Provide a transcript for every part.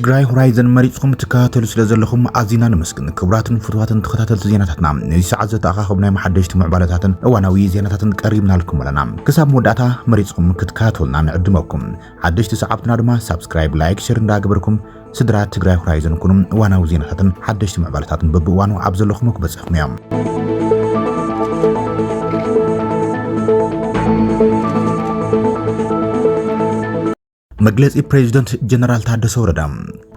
ትግራይ ሆራይዘን መሪጽኩም ትከታተሉ ስለ ዘለኹም ኣዚና ነመስግን። ክቡራትን ፍቱዋትን ተኸታተልቲ ዜናታትና፣ ነዚ ሰዓት ዘተኣኻኸቡ ናይ ሓደሽቲ ምዕባለታትን እዋናዊ ዜናታትን ቀሪብናልኩም ኣለና። ክሳብ መወዳእታ መሪጽኩም ክትከታተሉና ንዕድመኩም። ሓደሽቲ ሰዓብትና ድማ ሳብስክራይብ፣ ላይክ፣ ሼር እንዳገበርኩም ስድራ ትግራይ ሆራይዘን ኩኑ። እዋናዊ ዜናታትን ሓደሽቲ ምዕባለታትን በብእዋኑ ኣብ ዘለኹም ክበጽሕኩም እዮም። መግለጺ ፕሬዚደንት ጀነራል ታደሰ ወረደ።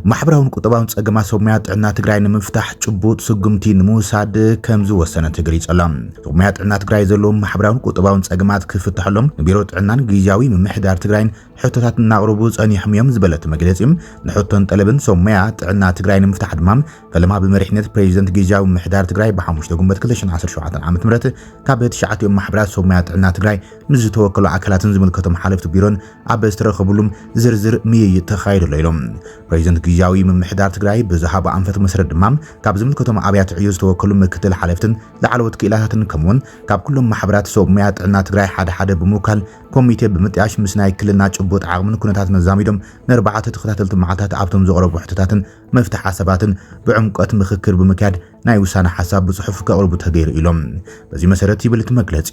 ማሕበራውን ቁጠባውን ጸገማት ሰብ ሞያ ጥዕና ትግራይ ንምፍታሕ ጭቡጥ ስጉምቲ ንምውሳድ ከም ዝወሰነ ተገሊጹ ኣሎ። ሰብ ሞያ ጥዕና ትግራይ ዘለዎም ማሕበራውን ቁጠባውን ጸገማት ክፍትሐሎም ንቢሮ ጥዕናን ግዝያዊ ምምሕዳር ትግራይን ሕቶታት እናቕረቡ ጸኒሖም እዮም ዝበለ እቲ መግለጺ፣ ንሕቶን ጠለብን ሰብ ሞያ ጥዕና ትግራይ ንምፍታሕ ድማ ፈለማ ብመሪሕነት ፕሬዚደንት ግዝያዊ ምምሕዳር ትግራይ ብሓሙሽተ ጉንበት ክልተ ሽሕን ዓሰርተ ሸውዓተን ዓመተ ምህረት ካብ ትሽዓቲኦም ማሕበራት ሰብ ሞያ ጥዕና ትግራይ ምስ ዝተወከሉ ኣካላትን ዝምልከቶም ሓለፍቲ ቢሮን ኣብ ዝተረኸብሉም ዝርዝር ምይይጥ ተኻይዱ ኣሎ ኢሎም። ፕሬዚደንት ግዝያዊ ምምሕዳር ትግራይ ብዝሃቦ ኣንፈት መሰረት ድማ ካብ ዝምልከቶም ኣብያተ ዕዮ ዝተወከሉ ምክትል ሓለፍትን ላዕለዎት ክኢላታትን ከምኡውን ካብ ኩሎም ማሕበራት ሰብ ሞያ ጥዕና ትግራይ ሓደ ሓደ ብምውካል ኮሚቴ ብምጥያሽ ምስ ናይ ክልልና ጭቡጥ ዓቕምን ኩነታትን ኣዛሚዶም ንኣርባዕተ ተኸታተልቲ መዓልታት ኣብቶም ዝቐረቡ ሕቶታትን መፍትሒ ሓሳባትን ብዕምቆት ምኽክር ብምክያድ ናይ ውሳነ ሓሳብ ብጽሑፍ ከቕርቡ ተገይሩ ኢሎም። በዚ መሰረት ይብል እቲ መግለጺ፣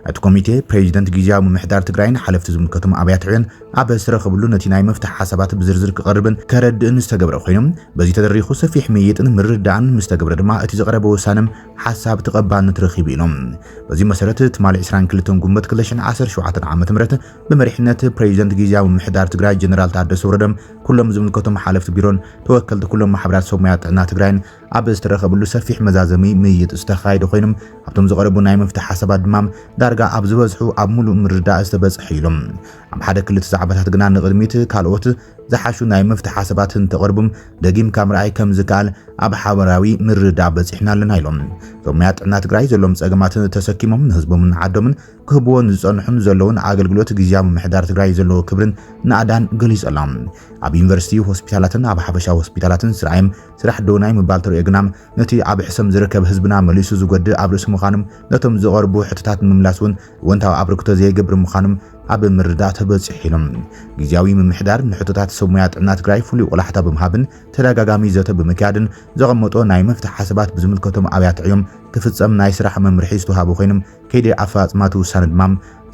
እቲ ኮሚቴ ፕሬዚደንት ግዝያዊ ምምሕዳር ትግራይን ሓለፍቲ ዝምልከቶም ኣብያተ ዕዮን ኣብ ዝተረኸብሉ ነቲ ናይ መፍትሒ ሓሳባት ብዝርዝር ክቐርብን ከረድእን ዝተገብረ ኮይኑ፣ በዚ ተደሪኹ ሰፊሕ ምይይጥን ምርድዳእን ምስ ተገብረ ድማ እቲ ዝቐረበ ውሳነ ሓሳብ ተቐባልነት ረኺቡ ኢሎም። በዚ መሰረት ትማሊ ዕስራን ክልተን ጉንበት ክልተ ሽሕን ዓሰርተ ሸውዓተን ዓመተ ምህረት ብመሪሕነት ፕሬዚደንት ግዝያዊ ምምሕዳር ትግራይ ጀነራል ታደሰ ወረደ ኩሎም ዝምልከቶም ሓለፍቲ ቢሮን ተወከልቲ ኩሎም ማሕበራት ሰብ ሞያ ጥዕና ትግራይን ኣብ ዝተረኸብሉ ሰፊሕ መዛዘሚ ምይይጥ ዝተኻየደ ኮይኖም ኣብቶም ዝቐረቡ ናይ መፍትሒ ሓሳባት ድማ ዳርጋ ኣብ ዝበዝሑ ኣብ ሙሉእ ምርዳእ ዝተበጽሐ ኢሎም። ኣብ ሓደ ክልተ ዛዕባታት ግና ንቕድሚት ካልኦት ዝሓሹ ናይ መፍትሒ ሓሳባት እንተቐርቡም ደጊምካ ምርኣይ ከም ዝከኣል ኣብ ሓበራዊ ምርዳእ በጺሕና ኣለና ኢሎም። እዞም ሞያ ጥዕና ትግራይ ዘለዎም ጸገማት ተሰኪሞም ንህዝቦምን ንዓዶምን ክህብዎ ዝጸንሑን ዘለውን ኣገልግሎት ግዝያዊ ምምሕዳር ትግራይ ዘለዎ ክብርን ናእዳን ገሊጸሎም። ኣብ ዩኒቨርሲቲ ሆስፒታላትን ኣብ ሓፈሻዊ ሆስፒታላትን ስርዓይም ስራሕ ደው ናይ ምባል ተርእዮ ግና ነቲ ኣብ ሕሰም ዝርከብ ህዝብና መሊሱ ዝጎድእ ኣብ ርእሲ ምዃኖም ነቶም ዝቐርቡ ሕቶታት ንምምላስ እውን እወንታዊ ኣብርክቶ ዘይገብር ምዃኖም ኣብ ምርዳእ ተበጺሑ ኢሎም። ግዝያዊ ምምሕዳር ንሕቶታት ሰብ ሞያ ጥዕና ትግራይ ፍሉይ ቆላሕታ ብምሃብን ተደጋጋሚ ዘተ ብምክያድን ዘቐመጦ ናይ መፍትሒ ሓሳባት ብዝምልከቶም ኣብያተ ዕዮም ክፍጸም ናይ ስራሕ መምርሒ ዝተዋሃቡ ኮይኖም ከይዲ ኣፈጻጽማ እቲ ውሳነ ድማ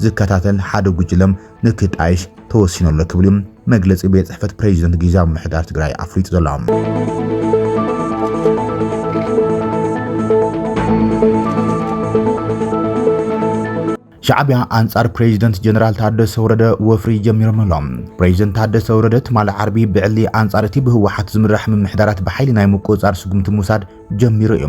ዝከታተል ሓደ ጉጅለ ንክጣይሽ ተወሲኑ ኣሎ ክብል እዩ መግለጺ ቤት ጽሕፈት ፕሬዚደንት ግዝያዊ ምምሕዳር ትግራይ ኣፍሊጡ ዘሎ። ሻዕቢያ ኣንጻር ፕሬዚደንት ጀነራል ታደሰ ወረደ ወፍሪ ጀሚሮም ኣለዉ። ፕሬዚደንት ታደሰ ወረደ ትማሊ ዓርቢ ብዕሊ ኣንጻር እቲ ብህወሓት ዝምራሕ ምምሕዳራት ብሓይሊ ናይ ምቁጽጻር ስጉምቲ ምውሳድ ጀሚሩ እዩ።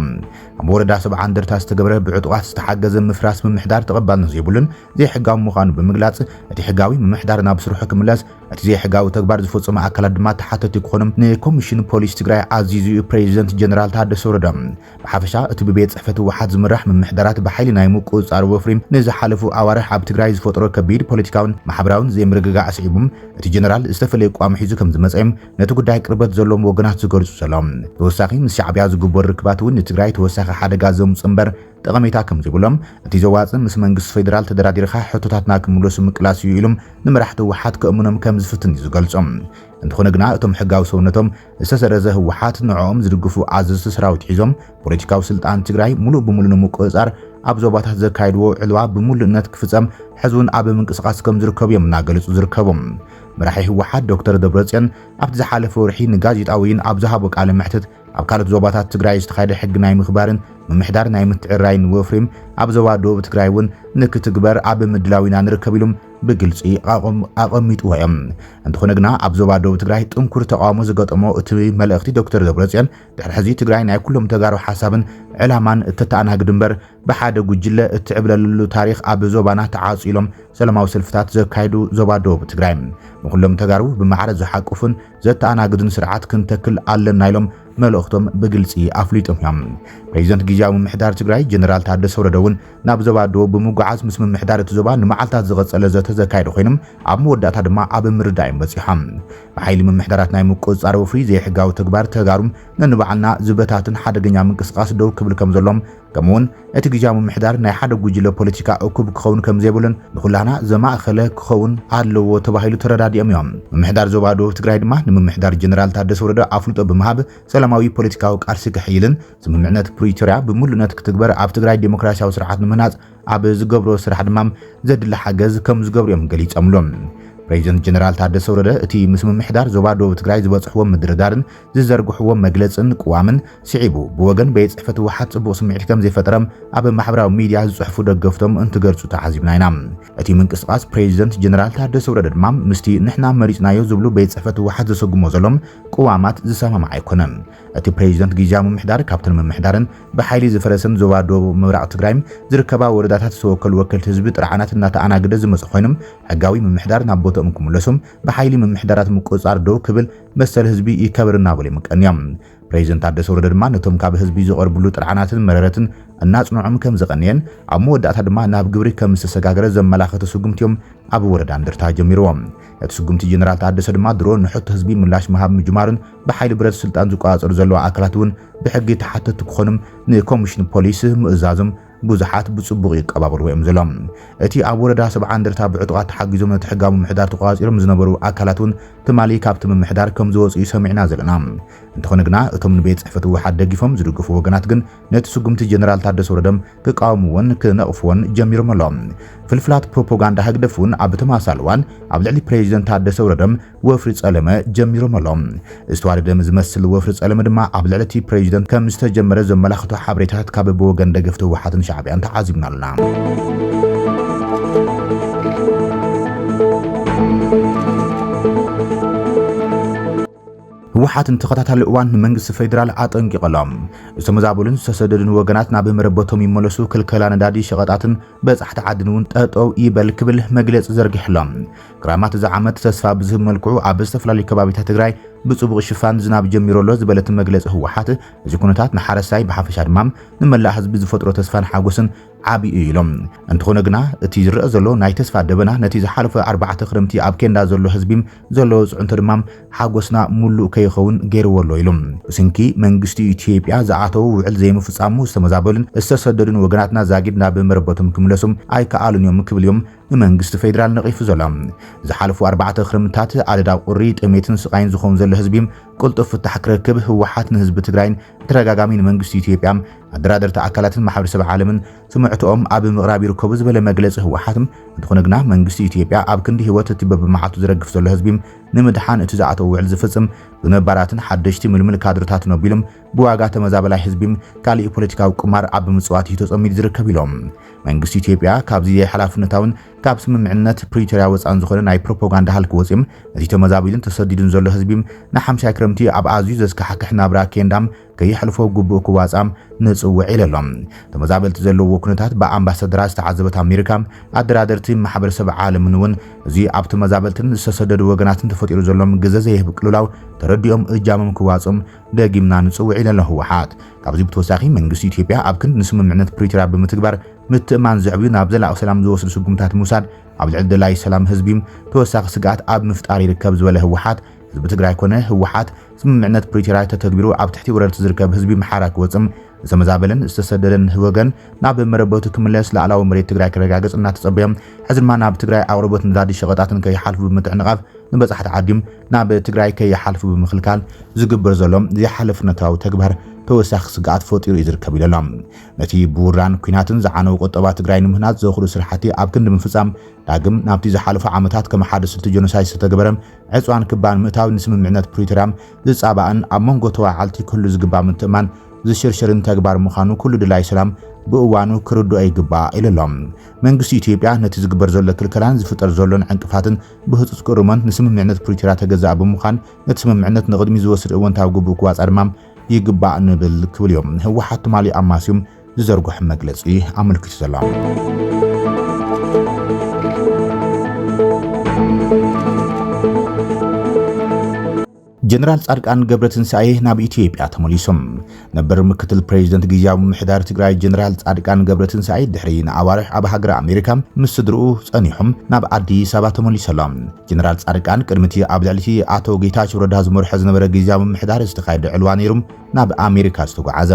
ኣብ ወረዳ ሰብዓ እንደርታ ዝተገብረ ብዕጡቓት ዝተሓገዘ ምፍራስ ምምሕዳር ተቐባልነት ዘይብሉን ዘይሕጋዊ ምዃኑ ብምግላጽ፣ እቲ ሕጋዊ ምምሕዳር ናብ ስርሑ ክምለስ፣ እቲ ዘይሕጋዊ ተግባር ዝፈጸሙ ኣካላት ድማ ተሓተቲ ክኾኑ ንኮሚሽን ፖሊስ ትግራይ ኣዚዙ እዩ ፕሬዚደንት ጀነራል ታደሰ ወረደ። ብሓፈሻ እቲ ብቤት ጽሕፈት ህወሓት ዝምራሕ ምምሕዳራት ብሓይሊ ናይ ምቁጽጻር ወፍሪ ንዝሓለፉ ኣዋርሕ ኣብ ትግራይ ዝፈጠሮ ከቢድ ፖለቲካውን ማሕበራውን ዘይምርግጋእ ኣስዒቡ፣ እቲ ጀነራል ዝተፈለየ ኣቋም ሒዙ ከም ዝመጸ እዮም ነቲ ጉዳይ ቅርበት ዘለዎም ወገናት ዝገልጹ ዘለዉ። ተወሳኺ ምስ ሻዕቢያ ዝግበር ርክባት እውን ንትግራይ ተወሳኺ ሓደጋ ዘምጽእ እምበር ጠቐሜታ ከም ዘይብሎም፣ እቲ ዘዋጽእ ምስ መንግስቲ ፌደራል ተደራዲርካ ሕቶታትና ክምለሱ ምቅላስ እዩ ኢሎም ንመራሕቲ ህወሓት ከእምኖም ከም ዝፍትን እዩ ዝገልጾም። እንተኾነ ግና እቶም ሕጋዊ ሰውነቶም ዝተሰረዘ ህወሓት ንዕኦም ዝድግፉ ኣዘዝቲ ሰራዊት ሒዞም ፖለቲካዊ ስልጣን ትግራይ ሙሉእ ብሙሉእ ንምቁጽጻር ኣብ ዞባታት ዘካየድዎ ዕልዋ ብምሉእነት ክፍጸም ሕዚ እውን ኣብ ምንቅስቃስ ከም ዝርከቡ እዮም እናገለጹ ዝርከቡ። መራሒ ህወሓት ዶክተር ደብረጽዮን ኣብቲ ዝሓለፈ ወርሒ ንጋዜጣውይን ኣብ ዝሃቦ ቃለ መሕትት ኣብ ካልኦት ዞባታት ትግራይ ዝተኻየደ ሕጊ ናይ ምኽባርን ምምሕዳር ናይ ምትዕርራይን ወፍሪ ኣብ ዞባ ደቡብ ትግራይ እውን ንክትግበር ኣብ ምድላው ኢና ንርከብ ኢሎም ብግልፂ ኣቐም-፣ ኣቐሚጥዎ እዮም። እንተኾነ ግና ኣብ ዞባ ደቡብ ትግራይ ጥንኩር ተቃውሞ ዝገጠሞ እቲ መልእኽቲ ዶክተር ደብረጽዮን ድሕሪ ሕዚ ትግራይ ናይ ኩሎም ተጋሩ ሓሳብን ዕላማን እተተኣናግድ እምበር ብሓደ ጉጅለ እትዕብለለሉ ታሪኽ ኣብ ዞባና ተዓጽዩ ኢሎም ሰላማዊ ሰልፍታት ዘካየዱ ዞባ ደቡብ ትግራይ ንኩሎም ተጋሩ ብማዕረ ዝሓቁፍን ዘተኣናግድን ስርዓት ክንተክል ኣለና ኢሎም መልእኽቶም ብግልፂ ኣፍሊጦም እዮም። ፕሬዚደንት ግዝያዊ ምምሕዳር ትግራይ ጀነራል ታደሰ ወረደ እውን ናብ ዞባ ደቡብ ብምጉዓዝ ምስ ምምሕዳር እቲ ዞባ ንመዓልታት ዝቐጸለ ዘተ ዘካየዱ ኮይኖም ኣብ መወዳእታ ድማ ኣብ ምርዳእ እዮም በጺሖም። ብሓይሊ ምምሕዳራት ናይ ምቁጽጻር ወፍሪ ዘይሕጋዊ ተግባር ተጋሩም ነንባዕልና ዝበታትን ሓደገኛ ምንቅስቃስ ደው ክብል ከም ዘሎም ከምኡውን እቲ ግዝያዊ ምምሕዳር ናይ ሓደ ጉጅለ ፖለቲካ እኩብ ክኸውን ከም ዘይብሉን ንኹላ ዘማእኸለ ክኸውን ኣለዎ ተባሂሉ ተረዳዲኦም እዮም። ምምሕዳር ዞባ ደቡብ ትግራይ ድማ ንምምሕዳር ጀነራል ታደሰ ወረደ ኣፍልጦ ብምሃብ ሰላማዊ ፖለቲካዊ ቃልሲ ክሕይልን ስምምዕነት ፕሪቶርያ ብምሉእነት ክትግበር ኣብ ትግራይ ዴሞክራሲያዊ ስርዓት ንምህናፅ ኣብ ዝገብሮ ስራሕ ድማ ዘድሊ ሓገዝ ከም ዝገብሩ እዮም ገሊፆምሉ። ፕሬዚደንት ጀነራል ታደሰ ወረደ እቲ ምስ ምምሕዳር ዞባ ደቡብ ትግራይ ዝበፅሕዎ ምድርዳርን ዝዘርግሕዎ መግለፅን ቅዋምን ስዒቡ ብወገን ቤት ፅሕፈት ህወሓት ፅቡቕ ስምዒት ከም ዘይፈጠረ ኣብ ማሕበራዊ ሚድያ ዝፅሕፉ ደገፍቶም እንትገልፁ ተዓዚብና ኢና። እቲ ምንቅስቓስ ፕሬዚደንት ጀነራል ታደሰ ወረደ ድማ ምስቲ ንሕና መሪፅናዮ ዝብሉ ቤት ፅሕፈት ህወሓት ዘሰጉሞ ዘሎ ቅዋማት ዝሰማማዕ ኣይኮነን። እቲ ፕሬዚደንት ግዝያዊ ምምሕዳር ካብተን ምምሕዳርን ብሓይሊ ዝፈረሰን ዞባ ደቡብ ምብራቕ ትግራይን ዝርከባ ወረዳታት ዝተወከሉ ወከልቲ ህዝቢ ጥርዓናት እናተኣናገደ ዝመፀ ኮይኖም ሕጋዊ ምምሕዳር ናብ ቦትኦም ክምለሱን ብሓይሊ ምምሕዳራት ምቁፅፃር ደው ክብል መሰል ህዝቢ ይከበር እናበሉ ይምቀንዮም። ፕሬዚደንት ታደሰ ወረደ ድማ ነቶም ካብ ህዝቢ ዝቐርብሉ ጥርዓናትን መረረትን እናጽንዖም ከም ዝቐንየን ኣብ መወዳእታ ድማ ናብ ግብሪ ከም ዝተሰጋገረ ዘመላኸተ ስጉምቲ እዮም ኣብ ወረዳ እንደርታ ጀሚርዎም። እቲ ስጉምቲ ጀነራል ታደሰ ድማ ድሮ ንሕቶ ህዝቢ ምላሽ ምሃብ ምጅማሩን ብሓይሊ ብረት ስልጣን ዝቆጻጸሩ ዘለዉ ኣካላት እውን ብሕጊ ተሓተትቲ ክኾኑም ንኮሚሽን ፖሊስ ምእዛዞም ብዙሓት ብጽቡቕ ይቀባበልዎ እዮም ዘለዉ። እቲ ኣብ ወረዳ ሰብዓ እንደርታ ብዕጡቓት ተሓጊዞም ነቲ ሕጋዊ ምምሕዳር ተቆጻጺሮም ዝነበሩ ኣካላት እውን ትማሊ ካብቲ ምምሕዳር ከም ዝወጹ እዩ ሰሚዕና ዘለና። እንተኾነ ግና እቶም ንቤት ጽሕፈት ህወሓት ደጊፎም ዝድግፉ ወገናት ግን ነቲ ስጉምቲ ጀነራል ታደሰ ወረደም ክቃወምዎን ክነቕፍዎን ጀሚሮም ኣለዉ። ፍልፍላት ፕሮፓጋንዳ ህግደፍ እውን ኣብ ተመሳሳሊ እዋን ኣብ ልዕሊ ፕሬዚደንት ታደሰ ወረደም ወፍሪ ጸለመ ጀሚሮም ኣለዉ። ዝተዋደደ ዝመስል ወፍሪ ጸለመ ድማ ኣብ ልዕሊ እቲ ፕሬዚደንት ከም ዝተጀመረ ዘመላኽቱ ሓበሬታታት ካብ ብወገን ደገፍቲ ህወሓትን ሻዕብያን ተዓዚብና ኣለና። ህወሓት ንተኸታታሊ እዋን ንመንግስቲ ፌዴራል ኣጠንቂቐሎም። ዝተመዛበሉን ዝተሰደዱን ወገናት ናብ መረበቶም ይመለሱ፣ ክልከላ ነዳዲ፣ ሸቐጣትን በጻሕቲ ዓድን እውን ጠጠው ይበል ክብል መግለጺ ዘርጊሕሎም። ክራማት እዚ ዓመት ተስፋ ብዝህብ መልክዑ ኣብ ዝተፈላለዩ ከባቢታት ትግራይ ብጽቡቕ ሽፋን ዝናብ ጀሚሩ ኣሎ ዝበለት መግለጺ ህወሓት፣ እዚ ኩነታት ንሓረስታይ ብሓፈሻ ድማ ንመላእ ህዝቢ ዝፈጥሮ ተስፋን ሓጎስን ዓቢ እዩ ኢሎም። እንተኾነ ግና እቲ ዝረአ ዘሎ ናይ ተስፋ ደበና ነቲ ዝሓለፈ ኣርባዕተ ክረምቲ ኣብ ኬንዳ ዘሎ ህዝቢም ዘለዎ ጽዕንቶ ድማ ሓጎስና ሙሉእ ከይኸውን ገይርዎ ኣሎ ኢሉ። ብስንኪ መንግስቲ ኢትዮጵያ ዝኣተው ውዕል ዘይምፍጻሙ ዝተመዛበሉን ዝተሰደዱን ወገናትና ዛጊድ ናብ መረበቶም ክምለሱ ኣይከኣሉን እዮም ክብል እዮም ንመንግስቲ ፌዴራል ነቒፉ ዘሎ። ዝሓለፉ ኣርባዕተ ክረምትታት ኣደዳ ቁሪ፣ ጥሜትን ስቓይን ዝኸውን ዘሎ ህዝቢ ቅልጡፍ ፍታሕ ክረክብ ህወሓት ንህዝቢ ትግራይን ብተደጋጋሚ ንመንግስቲ ኢትዮጵያ ኣደራደርቲ ኣካላትን ማሕበረሰብ ዓለምን ስምዕትኦም ኣብ ምቕራብ ይርከቡ ዝበለ መግለፂ ህወሓት፣ እንተኾነ ግና መንግስቲ ኢትዮጵያ ኣብ ክንዲ ህይወት እቲ በብመዓልቱ ዝረግፍ ዘሎ ህዝቢ ንምድሓን እቲ ዝኣተው ውዕል ዝፍፅም ብነባራትን ሓደሽቲ ምልምል ካድርታትን ኣቢሎም ብዋጋ ተመዛበላይ ህዝቢ ካሊእ ፖለቲካዊ ቁማር ኣብ ምፅዋት እዩ ተፀሚዱ ዝርከብ ኢሎም። መንግስቲ ኢትዮጵያ ካብዚ ዘይሓላፍነታውን ካብ ስምምዕነት ፕሪቶርያ ወፃእን ዝኾነ ናይ ፕሮፓጋንዳ ሃልኪ ወፂኦም እቲ ተመዛቢሉን ተሰዲዱን ዘሎ ህዝቢ ንሓምሻይ ክረምቲ ኣብ ኣዝዩ ዘስካሕክሕ ናብራ ኬንዳም ከየሕልፎ ግቡእ ክዋፃም ንፅውዕ ኢለ ኣሎ። ተመዛበልቲ ዘለዎ ኩነታት ብኣምባሳደራት ዝተዓዘበት ኣሜሪካ ኣደራደርቲ ማሕበረሰብ ዓለምን እውን እዚ ኣብ ተመዛበልትን ዝተሰደዱ ወገናትን ተፈጢሩ ዘሎ ግዘ ዘይህብ ቅልውላው ተረዲኦም እጃሞም ክዋፅኦም ደጊምና ንፅውዕ ኢለ ኣሎ ህወሓት። ካብዚ ብተወሳኺ መንግስቲ ኢትዮጵያ ኣብ ክንዲ ንስምምዕነት ፕሪቶርያ ብምትግባር ምትእማን ዘዕብዩ ናብ ዘላቒ ሰላም ዝወስዱ ስጉምታት ምውሳድ ኣብ ልዕሊ ደላይ ሰላም ህዝቢ ተወሳኺ ስግኣት ኣብ ምፍጣር ይርከብ ዝበለ ህወሓት፣ ህዝቢ ትግራይ ኮነ ህወሓት ስምምዕነት ፕሪቶርያ ተተግቢሩ ኣብ ትሕቲ ወረርቲ ዝርከብ ህዝቢ ምሓራ ክወፅም ዝተመዛበለን ዝተሰደደን ወገን ናብ መረበቱ ክምለስ ላዕላዊ መሬት ትግራይ ክረጋገፅ እናተፀበዮም ሕዚ ድማ ናብ ትግራይ ኣቕርቦት ነዳዲ ሸቐጣትን ከይሓልፉ ብምትዕንቓፍ ንበጻሕቲ ዓዲም ናብ ትግራይ ከይሓልፉ ብምኽልካል ዝግበር ዘሎ ዘይሓላፍነታዊ ተግባር ተወሳኺ ስግኣት ፈጢሩ እዩ ዝርከብ ኢሉ ኣሎ። ነቲ ብውራን ኲናትን ዝዓነወ ቁጠባ ትግራይ ንምህናፅ ዘኽእሉ ስራሕቲ ኣብ ክንዲ ምፍፃም ዳግም ናብቲ ዝሓለፉ ዓመታት ከም ሓደ ስልቲ ጀኖሳይድ ዝተተግበረ ዕፅዋን ክባን ምእታው ንስምምዕነት ፕሪቶርያ ዝፃባእን ኣብ መንጎ ተዋዓልቲ ክህሉ ዝግባእ ምትእማን ዝሽርሽርን ተግባር ምዃኑ ኩሉ ድላይ ሰላም ብእዋኑ ክርድኦ ይግባእ ኢሉ ኣሎ። መንግስቲ ኢትዮጵያ ነቲ ዝግበር ዘሎ ክልከላን ዝፍጠር ዘሎን ዕንቅፋትን ብህፁፅ ክእርሞን ንስምምዕነት ፕሪቶርያ ተገዛእ ብምዃን ነቲ ስምምዕነት ንቕድሚ ዝወስድ እወንታዊ ግቡእ ክዋፃእ ድማ ይግባእ ንብል ክብል እዮም ህወሓት ትማሊ ኣማስዮም ዝዘርግሖ መግለፂ ኣመልኪቱ ዘሎ። ጀነራል ጻድቃን ገብረትንሳኤ ናብ ኢትዮጵያ ተመሊሶም። ነበር ምክትል ፕሬዚደንት ግዝያዊ ምምሕዳር ትግራይ ጀነራል ጻድቃን ገብረትንሳኤ ድሕሪ ንኣዋርሕ ኣብ ሃገረ ኣሜሪካ ምስ ስድርኡ ጸኒሖም ናብ ኣዲስ ኣበባ ተመሊሶም። ጀነራል ጻድቃን ቅድሚ እቲ ኣብ ልዕሊ እቲ ኣቶ ጌታቸው ረዳ ዝመርሖ ዝነበረ ግዝያዊ ምምሕዳር ዝተኻየደ ዕልዋ ነይሩ። ናብ ኣሜሪካ ዝተጓዓዘ።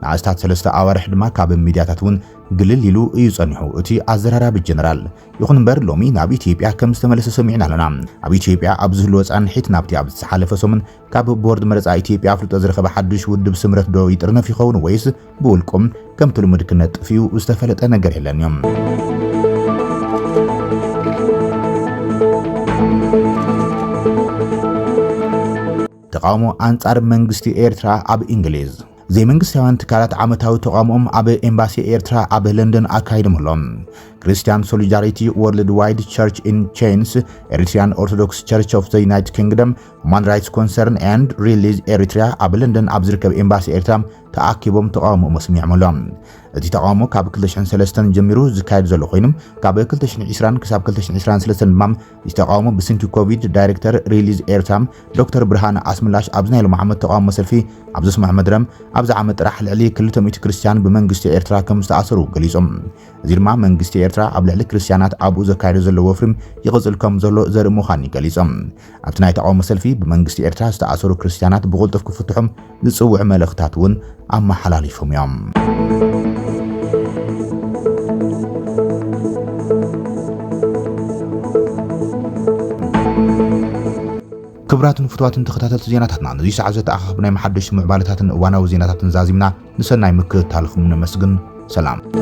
ንኣስታት ሰለስተ ኣዋርሕ ድማ ካብ ሚድያታት እውን ግልል ኢሉ እዩ ጸኒሑ እቲ ኣዘራራቢ ጀነራል። ይኹን እምበር ሎሚ ናብ ኢትዮጵያ ከም ዝተመለሰ ሰሚዕና ኣለና። ኣብ ኢትዮጵያ ኣብ ዝህልዎ ጻንሒት ናብቲ ኣብ ዝሓለፈ ሰሙን ካብ ቦርድ መረጻ ኢትዮጵያ ኣፍልጦ ዝረኸበ ሓድሽ ውድብ ስምረት ዶ ይጥርነፍ ይኸውን ወይስ ብውልቁ ከምቲ ልሙድ ክነጥፍ እዩ ዝተፈለጠ ነገር የለን እዩ። ተቃውሞ ኣንጻር መንግስቲ ኤርትራ ኣብ እንግሊዝ። ዘይመንግስታውያን ትካላት ዓመታዊ ተቃውሞኦም ኣብ ኤምባሲ ኤርትራ ኣብ ለንደን ኣካይዶም ኣለዉ። Christian Solidarity Worldwide Church in Chains፣ Eritrean Orthodox Church of the United Kingdom፣ Human Rights Concern and Release Eritrea ኣብ ለንደን ኣብ ዝርከብ ኤምባሲ ኤርትራ ተኣኪቦም ተቃውሞኦም ኣስሚዖም ኣለዉ። እቲ ተቃውሞ ካብ ክልተ ሽሕን ሰለስተን ጀሚሩ ዝካየድ ዘሎ ኮይኑ፣ ካብ ክልተ ሽሕን ዕስራን ክሳብ ክልተ ሽሕን ዕስራን ሰለስተን ድማ እቲ ተቃውሞ ብስንኪ ኮቪድ ዳይሬክተር ሪሊዝ ኤርትራ ዶክተር ብርሃነ ኣስምላሽ ኣብዚ ናይ ሎሚ ዓመት ተቃውሞ ሰልፊ ኣብ ዘስምዖ መድረ ኣብዚ ዓመት ጥራሕ ልዕሊ ክልተ ሚእቲ ክርስትያን ብመንግስቲ ኤርትራ ከም ዝተኣሰሩ ገሊጹ። እዚ ድማ መንግስቲ ኤርትራ ኣብ ልዕሊ ክርስትያናት ኣብኡ ዘካየዶ ዘሎ ወፍሪ ይቕጽል ከም ዘሎ ዘርኢ ምዃኑ ገሊጹ። ኣብቲ ናይ ተቃውሞ ሰልፊ ብመንግስቲ ኤርትራ ዝተኣሰሩ ክርስትያናት ብቕልጡፍ ክፍትሑ ዝጽውዑ መልእኽታት እውን ኣመሓላሊፎም እዮም። ክቡራትን ፍቱዋትን ተኸታተልቲ ዜናታትና፣ ነዚ ሰዓት ዘተኣኻኸብናዮም ሓደሽቲ ምዕባለታትን እዋናዊ ዜናታትን ዛዚምና፣ ንሰናይ ምክትታልኩም ነመስግን። ሰላም።